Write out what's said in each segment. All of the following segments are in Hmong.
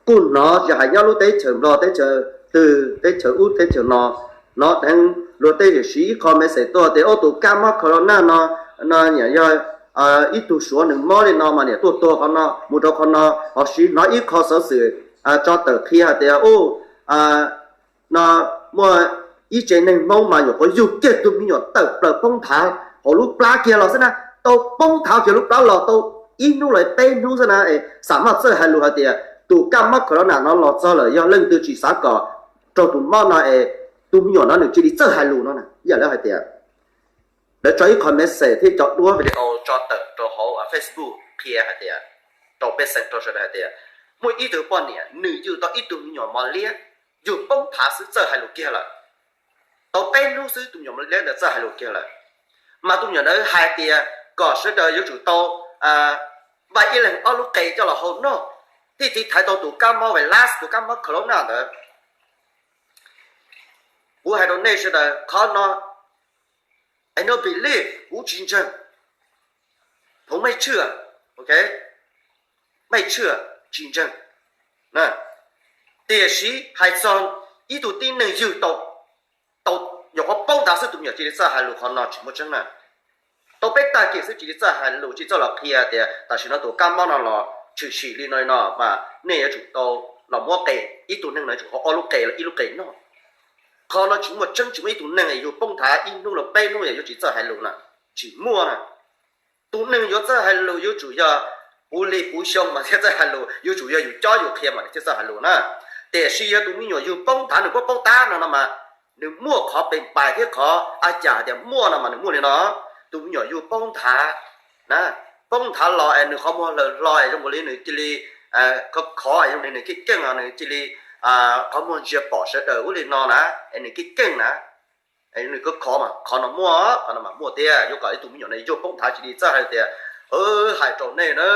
kuj hnov tsis hais nyob lub teb chaws Nplog, teb chaws twg, teb chaws ub teb chaws no, hnov dheev luag tej siv ib qho message tuaj tias ub tus kab mob corona no, no yog ib tug Suav nws mob li no mas niam tuaj tuag qhov no mus rau qhov no, ho siv hnov ib qho xov xwm tso tawm qhia hais tias ub no muaj ib tsev neeg Hmoob mas nyuam qhuav yug kiag tus me nyuam tawm plaws poob nthav hauv lub plab kiag los xwb na, tau poob nthav kiag lub plab los tau ib hnub los peb hnub xwb na, xam maj txawj hais lus hais tias tus kab mob corona no los txog lawm yog leej twg tsis xav kom raug tus mob no es tus me nyuam no nws cia li txawj hais lus no na. Yam li hais tias lawv tso ib qho message thiab cov duab video tso tawm rau hauv Facebook qhia hais tias, rau pej xeem rau sawv daws hais tias muaj ib tug poj niam nws yug tau ib tug me nyuam mos liab, yug poob nthav xwb txawj hais lus kiag lawm. Tau peb hnub xwb tus me nyuam mos liab ntawd txawj hais lus kiag lawm. Mas tus me nyuam ntawd hais tias kom sawv daws yuav tsum tau npaj ib leeg ob lub qe coj los hau noj, thiaj tiv thaiv tau tus kab mob virus, tus kab mob corona ntawd. Kuv hais rau nej sawv daws qhov no, I don't believe, kuv tsis ntseeg. Phoov mej tshwj, ok, mej tshwj tsis ntseeg. Tiam sis hais txog ib tug tib neeg ywg tau, tau nyuam qhuav poob nthav xwb tus me nyuam cia li txawj hais lus, qhov no tsis muaj tseeb na. Tau peb tag kis xwb cia li txawj hais lus, cia li txawj los qhia tias tam sim no tus kab mob no los tshwm sim li no no mas nej yuav tsum tau los muab qe, ib tug neeg no yuav tsum hau ob lub qe los ib lub qe noj. Qhov no tsis muaj tseeb, tsis muaj ib tug neeg yug poob nthav ib hnub los peb hnub yuav tsis txawj hais lus na, tsis muaj na. Tus neeg yuav txawj hais lus yuav tsum yog puv hli puv xyoo mas thiaj txawj hais lus, yuav tsum yog yus cob yus qhia mas nws thiaj txawj hais lus na. Tiam sis yog tus me nyuam yug poob nthav nws poob poob tab no no mas nws muaj qhov pes pais thiab qhov a cas hais tias muaj no mas nws muaj li no. Tus me nyuam yug poob nthav na, poob nthav los es nws qhov muag hlaws hlo es zoo nkaus li nws cia li khov khov es zoo li nws keej keej os, nws cia li qhov muag ntsia pom sawv daws ub li no na, es nws keej keej na, nws khov khov mas qhov no muaj, qhov no mas muaj tiag. Yuav kom ib tug me nyuam no yug poob nthav cia li txawj hais tias, hais rau nej na,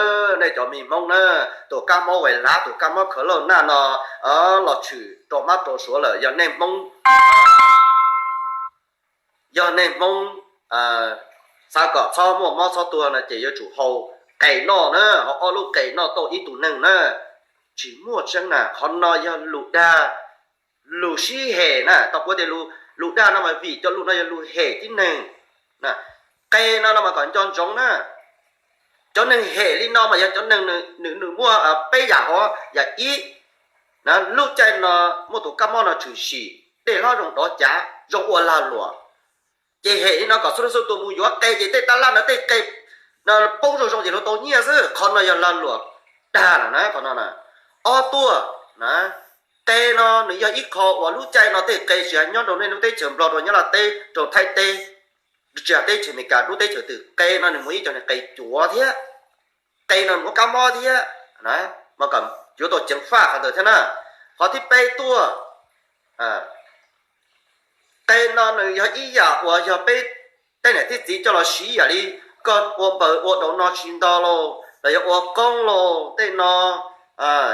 nej cov me Hmoob na, tus kab mob virus, tus kab mob corona no los tshwm rau mab rau suav lawm, yog nej Hmoob, yog nej Hmoob xav kom txhob muaj mob txhob tuag no ces yuav tsum hau qe noj na, hau ob lub qe noj tau ib tug neeg na. Tsis muaj tseeb na, qhov no yog lus dag, lus sib hem na. Tau kuv tias lus dag no mas vim cov lus no yog lus hem tib neeg. Qe no no mas kom nco ntsoov na, cov neeg hem li no mas yog cov neeg nws muaj peb yam hov. Yam ib, lub caij no muaj tus kab mob no tshwm sim, dej hlob zoo dov cav, zoo ua lag luam, ces hem li no kom xub xub tus mus yuav qe ces tej tab laj no tej qe no poob zoo zoo ces luag tau nyiaj xwb. Qhov no yog lag luam dag lawm na qhov no na. Ob tuaj, qe no nws yog ib qho uas lub caij no tej qe tsis hais nyob rau nej lub teb chaws Nplog, rau Nyab Laj teb, rau Thaib teb, tsis hais teb chaws Amelikas, lub teb chaws twg qe no nws muaj ib co niag qe cuav thiab, qe no nws muaj kab mob thiab, mas kom yuav tau ceev faj qhov ntawd thiab na. Qhov thib peb tuaj, qe no nws yog ib yam uas yog peb tej niam tij txiv coj los siv yam li koj ua npaws ua daus no tsis nto lauj, los yog ua qoob lauj tej no,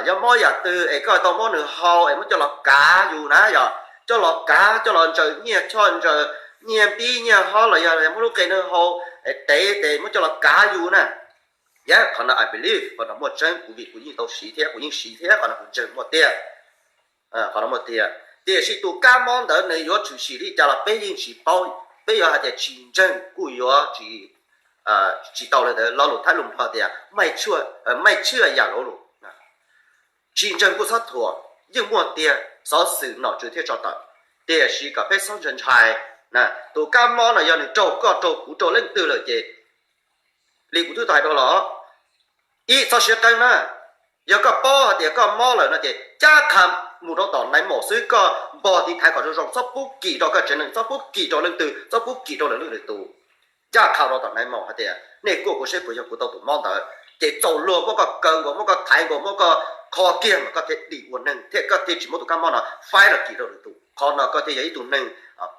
yog mob yam twg es koj tau muab nws hau es muab coj los kav yus na, yog coj los kav coj los ntsaws nyiaj choj ntsaws nyiaj npib nyiaj hob los yog muab lub qe no hau es tev tes muab coj los kav yus na. Yog qhov no I believe, qhov no muaj tseeb, kuv vim kuv yeej tau siv thiab kuv yeej siv thiab, qhov no kuv ntseeg muaj tiag. Qhov no muaj tiag, tiam sis tus kab mob ntawd nws yuav tshwm sim li cas los peb yeej tsis paub, peb yuav hais tias tsis ntseeg kuj yuav tsis tau li ntawd. Lo lus Thaib lus Nplog tias mej tshwj yam luv lus, tsis ntseeg kuj txhob thuam, yeej muaj tiag, xov xwm nom tswv thiaj tso tawm. Tiam sis kom peb txhob ntshai ntshai, tus kab mob no yog nws raug koj raug kuv raug leej twg lawm ces li kuv twb tau hais rau los, ib, txhob siab qeeb na. Yog koj paub hais tias koj mob lawm no ces cab qha mus rau tom naiv maum xwb, koj npog tiv thaiv kom zoo zoo, txhob pub kim rau koj tsev neeg, txhob pub kim rau leej twg, txhob pub kim rau lwm leej lwm tus. Cab qha rau tom naiv maum hais tias nej kuaj kuv seb puas yog kuv tau tus mob ntawd, ces txaus luag muab koj kaw nkaus, muab koj thaiv nkaus, muab koj kho kiag mas koj thiaj dim ua neeg thiab koj thiaj tsis muab tus kab mob no faib los kim rau lwm tus. Qhov no koj thiaj yog ib tug neeg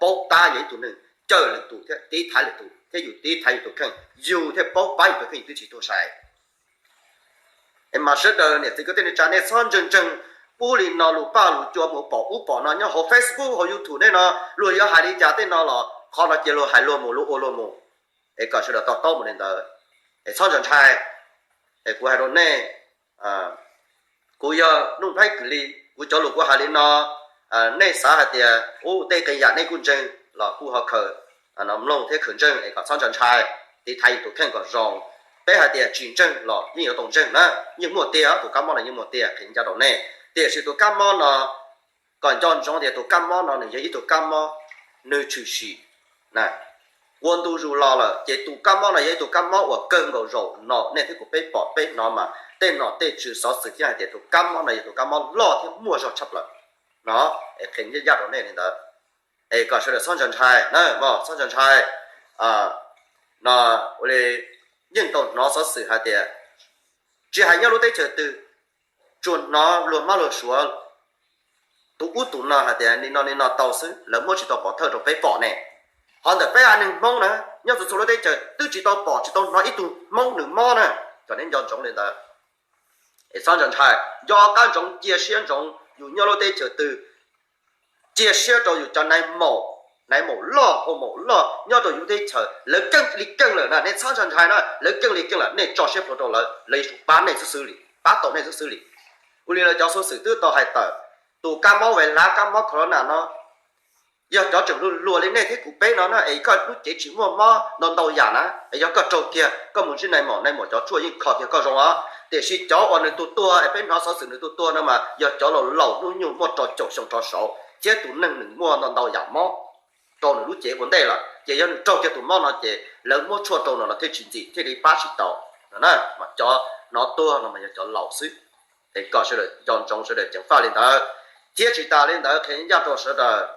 paub tab, yog ib tug neeg cawm lwm tus thiab tiv thaiv lwm tus, thiab yus tiv thaiv yus tus kheej, yus thiaj paub pab yus tus kheej, yus twb tsis tuag sai. Es mas sawv daws niam txiv kwv tij neej tsa, nej txhob ntseeg ntseeg pub li no lus paj lus cua mus pom ub pom no nyob hauv Facebook hauv YouTube nej no, luag yuav hais li cas tej no los qhov no cia luag hais luag mus, luag ua luag mus, es kom sawv daws to taub mus li ntawd, es txhob ntshai ntshai. Es kuv hais rau nej, kuv Yog nuj npeeb kws li kuv cov lus kuv has li no, nej xav hais tias ub tej qee yam nej kuj ntseeg los kuj ho khaws mloog thiab khaws ntseeg es kom txhob ntshai ntshai, tiv thaiv yus tus kheej kom zoo. Peb hais tias tsis ntseeg los yeej yuav tau ntseeg na, yeej muaj tiag, tus kab mob no yeej muaj tiag, qhia ncaj rau nej. Tiam sis tus kab mob no kom nco ntsoov tias tus kab mob no nws yog ib tug kab mob nws tshwm sim ua ntu zus los lawm, ces tus kab mob no yog ib tug kab mob uas kawg nkaus zaum no nej thiab kuv peb pom peb hnov mas tej nom tej tswv xov xwm thiaj hais tias tus kab mob no yog tus kab mob loj thiab muaj zog tshaj plaws no. Es qhia ncaj ncaj rau nej li ntawd, es kom sawv daws txhob ntshai ntshai na, txhob ntshai ntshai. No ua li yeej tau hnov xov xwm hais tias tsis hais nyob lub teb chaws twg, tsuas hnov luag mab luag suav tus ub tus no hais tias li no li no tau xwb, lawv muab tsis tau pov thawj rau peb pom ne. Ho ntawm peb haiv neeg Hmoob na, nyob txhua txhua lub teb chaws twb tsis tau pom tsis tau hnov ib tug Hmoob nws mob na. Kom nej nco ntsoov li ntawd, es txhob ntshai ntshai. Nco qab ntsoov, cia siab ntsoov, yus nyob lub teb chaws twg, cia siab rau yus cov nais maum, nais maum loj hau maum loj nyob rau yus lub teb chaws, lawv keej li keej lawm na, nej txhob ntshai ntshai na, lawv keej li keej lawm, nej tso siab plhuav rau lawv, lawv yuav tsum pab nej xwb xwb li, pab tau nej xwb xwb li. Ua li lawv cov xov xwm twb tau hais tawm, tus kab mob vais hlab kab mob corona no yog cov tseem hluas hluas li nej thiab kuv peb no na, es koj lub cev tsis muaj mob ntau ntau yam na, es yog koj raug kiag koj mus ntsib nais maum, nais maum cov tshuaj yeej kho kiag koj zoo os. Tiam sis cov uas nws tus tuag es peb hnov xov xwm nws tus tuag no mas yog cov laus laus hnub nyoog muaj rau caum xyoo rau saud thiab tus neeg nws muaj ntau ntau yam mob rau nws lub cev ua ntej lawm, ces yog nws raug kiag tus mob no ces lawv muab tshuaj rau no los thiaj tsis ntxim thiaj li pab tsis tau no na. Mas cov hnov tuag no mas yog cov laus xwb. Es kom sawv daws nco ntsoov, sawv daws ceev faj li ntawd. Thiab tsis tas li ntawd, qhia ncaj rau sawv daws,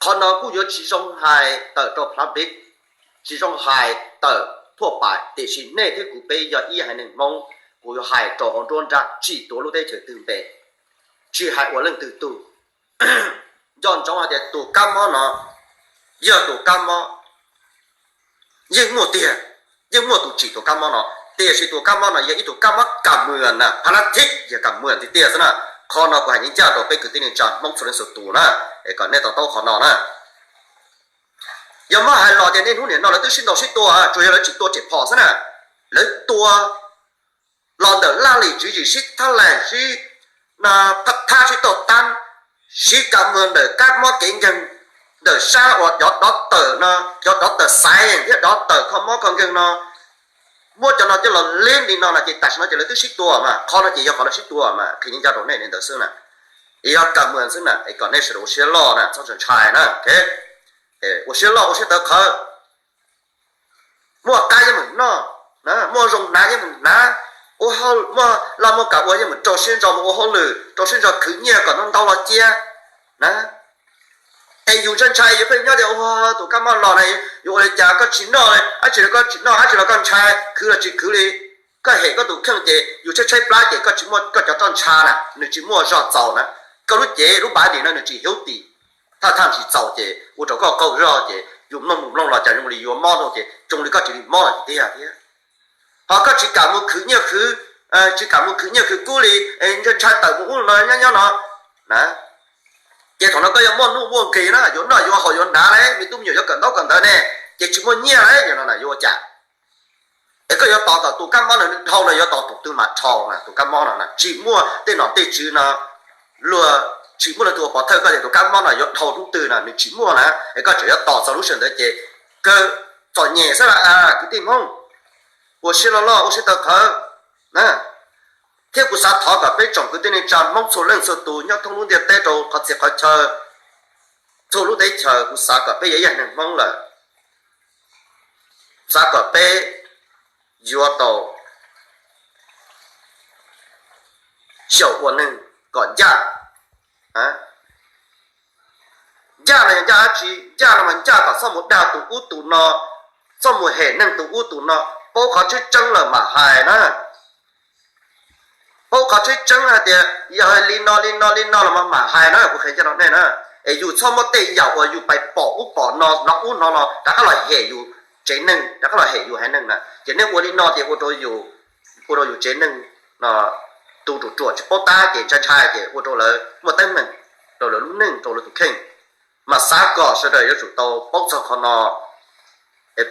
qhov no kuj yuav tsis zoo hais tawm rau plab pib, tsis zoo hais tawm thuaj pais, tiam sis nej thiab kuv peb yog ib haiv neeg Hmoob, kuv yuav hais rau hauv nruab nrab tsis tuav lub teb chaws twg npe, tsis hais ua leej twg tug. Nco ntsoov hais tias tus kab mob no yog tus kab mob yeej muaj tiag, yeej muaj tus tsim tus kab mob no, tiam sis tus kab mob no yog ib tug kab mob kam muas na, pha lab thib yog kam muas tiag tiag xwb na. Qhov no kuv hais ncaj ncaj rau peb kwv tij neej tsa Hmoob txhua leej txhua tus na, es kom nej to taub qhov no na. Yog muab hais los tias niaj hnub niam no lawv twb sib ntaus sib tua, tsuas yog lawv tsis tua riam phom xwb na, lawv tua los ntawm laj lim tswv yim sib thab lais sib thab sib tauj tab, sib kam muag ntawm kab mob kev nkeeg, ntawm sab uas cov dov tawm no, cov dov tawm xaiv thiab dov tawm kho mob kho nkeeg no, muab cov no coj los leeb li no no ces tam sim no ces lawv twb sib tua mas, qhov no ces yog qhov lawv sib tua mas, qhia ncaj rau nej li ntawd xwb na. Yog kam muag xwb na, es kom nej sawv daws ua siab loj na, txhob ntshai ntshai na. Ua siab loj ua siab tawv qhawv, muaj qab yeej meem noj, muaj zoo hnav yeej meem hnav, muaj laj muaj kam ua yeej meem rau siab ntso mus ua hauj lwm, rau siab ntso khwv nyiaj kom ntau ntau los cia na. Es yus ntshai ntshai yus pheej nyob tias ua tus kab mob los na, yuav ua li cas koj tsis noj, dab tsi los koj tsis noj, dab tsi los koj ntshai, khwv los tsis khwv li. Koj hem koj tus kheej ces yus tshaib tshaib plab ces koj tsis muaj koj cov roj ntsha na, nws tsis muaj zog txaus na. Koj lub cev lub npav dim no nws tsis hiv tim, thaj thaj tsis txaus ces ua rau koj qaug zog ces yus mloog mus mloog los cas zoo li yuav mob no ces zoo li koj tsis li mob lawm tiag thiab. Ho koj tsis kam mus khwv nyiaj khwv, tsis kam mus khwv nyiaj khwv kub li, ntshai ntshai tawm mus ub no nyob nyob no na, ces thaum no koj yuav muaj nuj muaj nqis na, yuav noj yuav haus yuav hnav li, me tub me nyuam yuav kawm ntaub kawm ntawv ne, ces tsis muaj nyiaj li no yuav ua cas? Es koj yuav tos kom tus kab mob no nws dhau no yuav tos tus twg mas dhau na, tus kab mob no na tsis muaj tej nom tej tswv no, luag tsis muaj leej twg ua pov thawj koj tias tus kab mob no yuav dhau hnub twg no nws tsis muaj na. Es koj tseem yuav tos txog lub sij hawm ntawd ces kawg txom nyem xwb las kwv tij Hmoob. Ua siab loj loj ua siab tawv qhawv na. Thiab kuv xav thov kom peb tsoom kwv tij neej tsa Hmoob txhua leej txhua tus nyob thoob lub ntiaj teb rau qhov txhia qhov chaw, txhua lub teb chaws, kuv xav kom peb yog ib yam neeg Hmoob lawm, xav kom peb yuav tau xyaum ua neeg kom ncaj. Ncaj no yog ncaj dab tsi? Ncaj no mas ncaj kom txhob mus dag tus ub tus no, txhob mus hem neeg tus ub tus no, paub qhov tseeb tseeb lawm mam hais na. Paub qhov tseeb tseeb hais tias yog li no li no li no los mas mam hais na, kuv qhia ncaj rau nej na. Es yus txhob muab tej yam uas yus pais pom ub pom no hnov ub hnov no rov qab los hem yus tsev neeg, rov qab los hem yus haiv neeg na. Ces nej ua li no ces ua rau yus, ua rau yus tsev neeg no tu ruam ruam tsis paub tab ces ntshai ntshai ces ua rau lawv muaj teeb meem rau lawv lub neej rau lawv tus kheej. Mas xav kom sawv daws yuav tsum tau paub txog qhov no.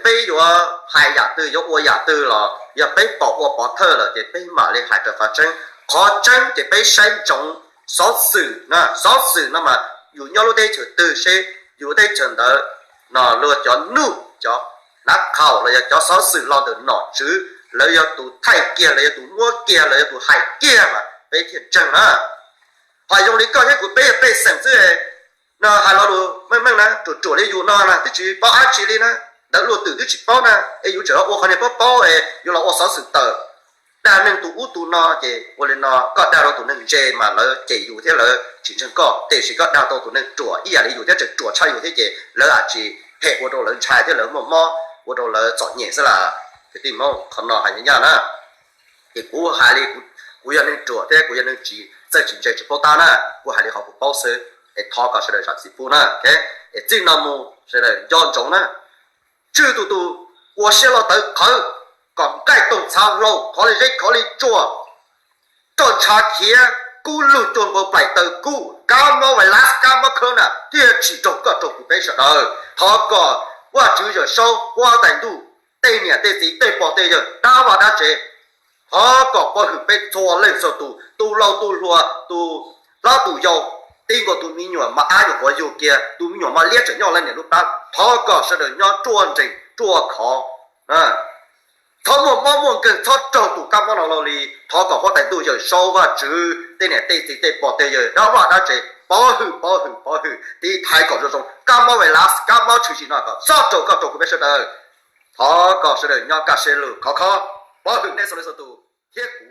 Peb yuav hais yam twg, yuav ua yam twg los yog peb pom ua pov thawj lawm ces peb mam li hais raws qhov tseeb. Qhov tseeb ces peb saib ntsoov xov xwm, xov xwm no mas yus nyob lub teb chaws twg seb yus teb chaws ntawd no luag cov nuj, cov nav qhaum los yog cov xov xwm los ntawm nom tswv, lawv yog tus thaij kiag, lawv yog tus muab kiag, lawv yog tus hais kiag mas peb thiaj ntseeg na. Hos zoo li koj thiab kuv peb yog pej xeem xwb no, hais lo lus meej meej na, ruam ruam li yus no na twb tsis paub dab tsi li na, ntawv luag twm twb tsis paub na, es yus tseem los ua qhov niag paub paub es yuav los ua xov xwm tawm, dag neeg tus ub tus no ces ua li no koj dag rau tus neeg ntse mas lawv cem yus thiab lawv tsis ntseeg koj, tiam sis koj dag tau tus neeg ruam ib yam li yus thiab tseem ruam tshaj yus thiab ces lawv lam tsis hem, ua rau lawv ntshai thiab lawv muaj mob, ua rau lawv txom nyem xwb las. Kwv tij Hmoob, qhov no hais nyab nyab na. Ces kuv hais li, kuv yog neeg ruam thiab kuv yog neeg tsis txawj tsis ntse tsis paub tab na, kuv hais li qhov kuv paub xwb. Es thov kom sawv daws zam txim pub na. Es txij no mus sawv daws nco ntsoov na, tswj tus tus ua siab loj tawv qhawv, kom nqaij toog txha hlau, khov li zeb khov li tsua, roj ntsha khiav kub lug cuag nkaus plaim taws kub, kab mob vais las kab mob khawb na thiaj tsim raug koj raug kuv peb sawv daws. Thov kom Vajtswv Yawm Saub Huab Tais Ntuj, tej niam tej txiv tej pog tej yawg dab vaj dab tsev, thov kom pov hwm peb txhua leej txhua tus, tus laus tus hluas, tus hlob tus yau, tib nkaus tus me nyuam mos ab nyuam qhuav yug kiag, tus me nyuam mos liab tseem nyob lawv niam lub plab, thov kom sawv daws nyob ruaj nrees ruaj khov, txhob muaj mob muaj nkeeg, txhob raug tus kab mob no hlo li. Thov kom Huab Tais Ntuj Yawm Saub Vajtswv, tej niam tej txiv tej pog tej yawg dab vaj dab tsev pov hwm pov hwm pov hwm tiv thaiv kom zoo zoo, kab mob vais las kab mob tshwm sim no kom txhob raug koj raug kuv peb sawv daws. Thov kom sawv daws nyob kaj siab lug khov kho, pov hwm nej txhua leej txhua tus thiab kuv.